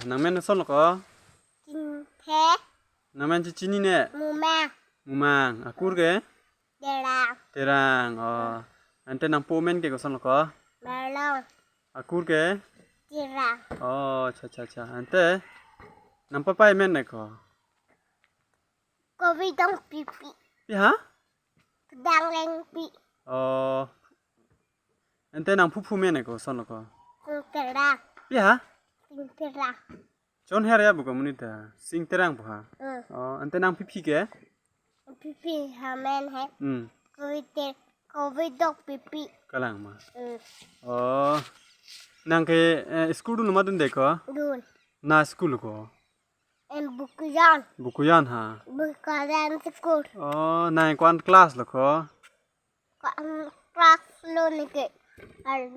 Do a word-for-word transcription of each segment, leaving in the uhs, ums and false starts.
Nangmen koson lo ko? Chingthe. Nangmen chechinine? Mumang. Mumang. Akur ke? Terang. Terang. Oh. Ante nangpo amen ke koson lo ko? Marlong. Akur ke? Terang. Oh, acha, acha, acha. Ante nangpapai amen ne ko? Kovidong Pipi. Pi ha? Kedang Rengpi. Oh. Ante nangphuphu amen ne koson lo ko? Singterang. Pi ha? Singterang. Chonher ya bu ko monit ta. Singterang pu ha. Hmm. Oh, ante nangphipi ke? Pipi amen he. Hmm. Covid te, Kovidong Pipi. Kalang ma. Hmm. Oh. Nang ke, eh, school dun ma dunde ko? Dun. Na school ko? Em Bukuyan. Bukuyan ha. Bukuyan school. Oh, nang ko-an class lo ko? Ko-an class lo ne ke. Al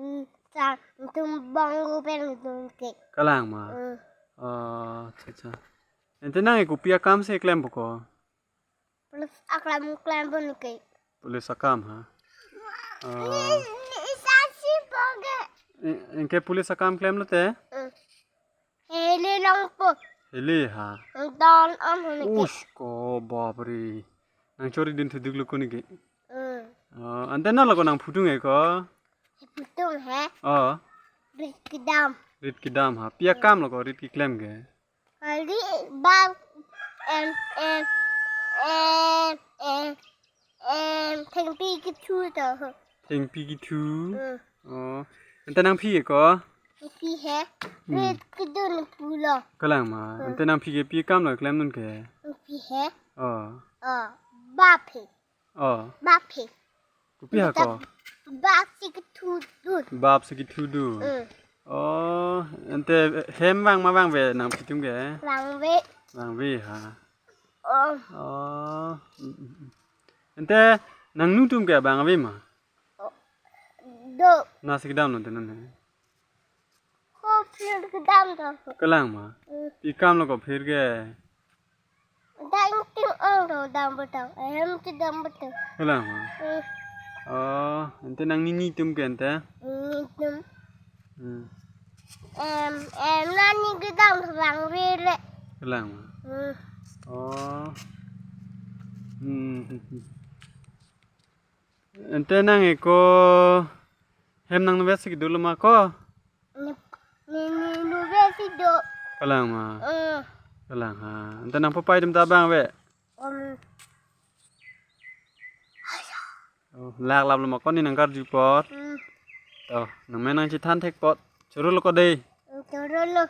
sa tum bang pen tum ke. Kalang ma. Hmm. Oh, acha, acha. Ante nang ke kopi akam si klempo ko? Police akam klempo ne ke. Police akam ha. Oh. Ni, ni isa si po ke. Anke police akam klem lote? Hmm. Heli longpo. Heli ha. Don on huni ke. Ush ko bapre. Nang chori dun thuduk lo ko ne ke. Hmm. Oh, ante non lo ko nangphutung e ko? Phutung he. Oh. Rit kedam. Rit kedam ha. Pi akam lo ko rit keklem ke? Kali bang em em em em em thengpi kethu to. Thengpi kethu. Hmm. Oh. Ante nangphi ke ko? Phi he. Hmm. Rit kedun pulo. Kalang ma. Hmm. Ante nangphi ke pi akam lo klem dun ke? Phi he. Oh. Oh. Bap he. Oh. Bap he. Kopi ha ko? Bap si kethu dun. Bap si kethu dun. Hmm. Oh, ante hem vang ma vangve nangphi atum ke? Vangve. Vangve ha. Oh. Oh. Mm, mm, mm. Ante nangnu atum ke vangve ma? Oh. Do. Na si kedam lo ante non he. Ko phir kedam to. Kalang ma. Hmm. Pi akam lo ko phir ke? Dang ting ong to dam betul. Em ti dam betul. Kalang ma. Hmm. Oh, ante nangnini atum ke ante? Nini atum. Hmm. Em, em, nani kedam vangve le. Kalang ma. Hmm. Oh. Hmm. Ante nang e ko hem nangve si kedo lo ma ko? Ni, ni, ni, ningve si do. Kalang ma. Hmm. Kalang ha. Ante nangpapai atum ta vangve? Um. Oh, lak lap lo ma ko, ne nangkarju apot. Hmm. To, nangmen nangchethan thek apot. Choro lo ko dei. Hmm, choro lo.